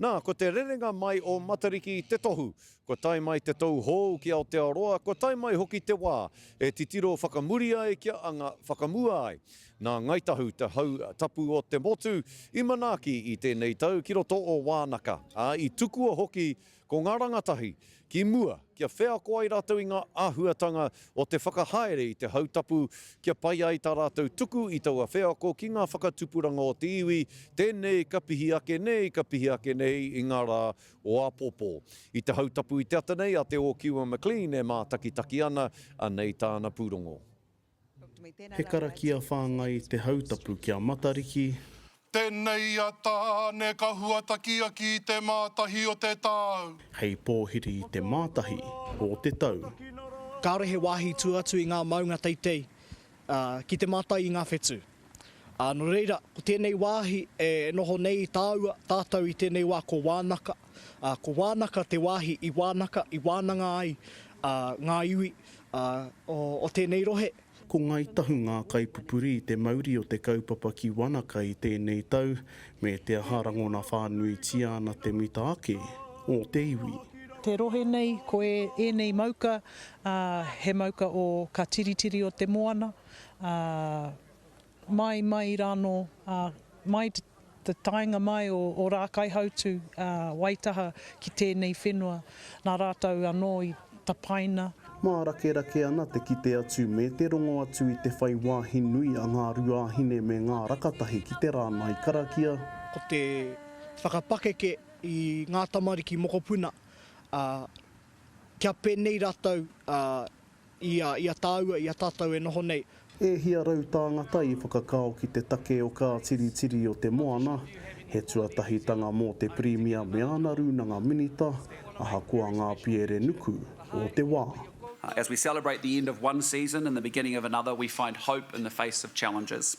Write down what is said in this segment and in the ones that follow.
Nā, ko te rerenga mai o Matariki te tohu. Kua tae mai te tou hou ki Aotearoa, kua tae mai hoki te wā e titiro whakamuri ai kia anga whakamua ai. Nā Ngāi Tahu te hau tapu o te motu i manaaki i tēnei tau ki roto o Wānaka, ā, i tukua hoki ko ngā rangatahi ki mua kia wheako ai rātou i ngā āhuatanga o te whakahaere i te hautapu kia pai ai tā rātou tuku i taua wheako ki ngā whakatupuranga o te iwi, tēnei ka pihi ake nei, ka pihi ake nei i ngā rā o āpōpō. I te hautapu i te ata nei a Te Ōkiwa McLean e mātakitaki ana, anei tāna pūrongo. He karakia whāngai i te hautapu ki a Matariki. Tenei a Tane ka huatakiaki i te mātahi o te tau. Hei pōhiri i te mātahi o te tau. Kāore he wāhi tua atu i ngā maunga teitei ki te mātai i ngā whetū. Ā, nō reira, ko tēnei wāhi e noho nei tāua, tātou i tēnei wā ko Wānaka. Ā, ko Wānaka te wāhi i wānaka, i wānanga ai ngā iwi o tēnei rohe. Ko Ngāi Tahu ngā kaipupuri i te mauri o te kaupapa ki Wanaka i tēnei tau, me te aha rangona whānuitia ana te mita ake o te iwi. Te rohe nei, ko ēnei mauka, he mauka o ka tiritiri o te moana, ā, Mai, mai rānō, ā, mai te taenga mai o, o Rākaihautū, ā, Waitaha ki tēnei whenua, nā rātou anō i tapaina. Mārakerake ana te kite atu me te rongo atu i te whai wāhi nui a ngā ruāhine me ngā rakatahi ki te rānai karakia. Ko te whakapakeke i ngā tamariki mokopuna, ā, kia pēnei rātou, ā, i a, i a tāua, i a tātou e noho nei. E hia tāngata i whakakao ki te take o kā tiritiri o te moana, he tuatahitanga mō te Pirimia me ana rūnanga minita, ahakoa ngā piere nuku o te wā. As we celebrate the end of one season and the beginning of another, we find hope in the face of challenges.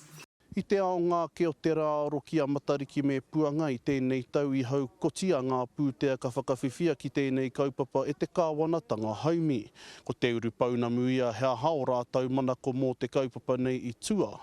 I te aonga ake o te rā aro ki a Matariki me Puanga i tēnei tau i haukotia ngā pūtea ka whakawhiwhia ki tēnei kaupapa e te kāwanatanga haumi. Ko te urupounamu ia he aha o rātou manako mō te kaupapa nei i tua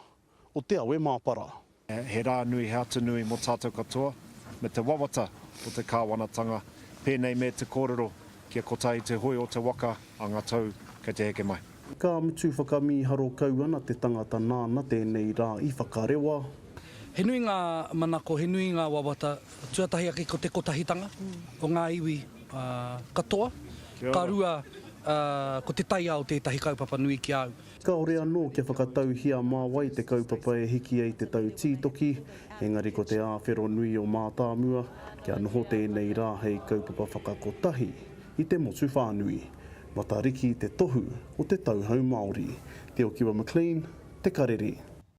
o te awe māpara. He rā nui, he ata nui mō tātou katoa, me te wawata o te kāwanatanga, pēnei me te kōrero kia kotahi te hoe o te waka a ngā tau kei te heke mai. Ka mutu whakamīharo kau ana te tangata nāna tēnei rā i whakarewa. He nui ngā manako, he nui ngā wawata, tuatahi ake ko te kotahitanga o ngā iwi katoa, ka rua ko te taiao tētahi kaupapa nui ki a au. Kāore anō kia whakatauhia mā wai te kaupapa e hiki ai te tau tītoki, engari ko te āwhero nui o Mātāmua, kia noho tēnei rā hei kaupapa whakakotahi i te motu whānui. Matariki te tohu o te tauhou Māori. Te Okiwa McLean, Te Karere.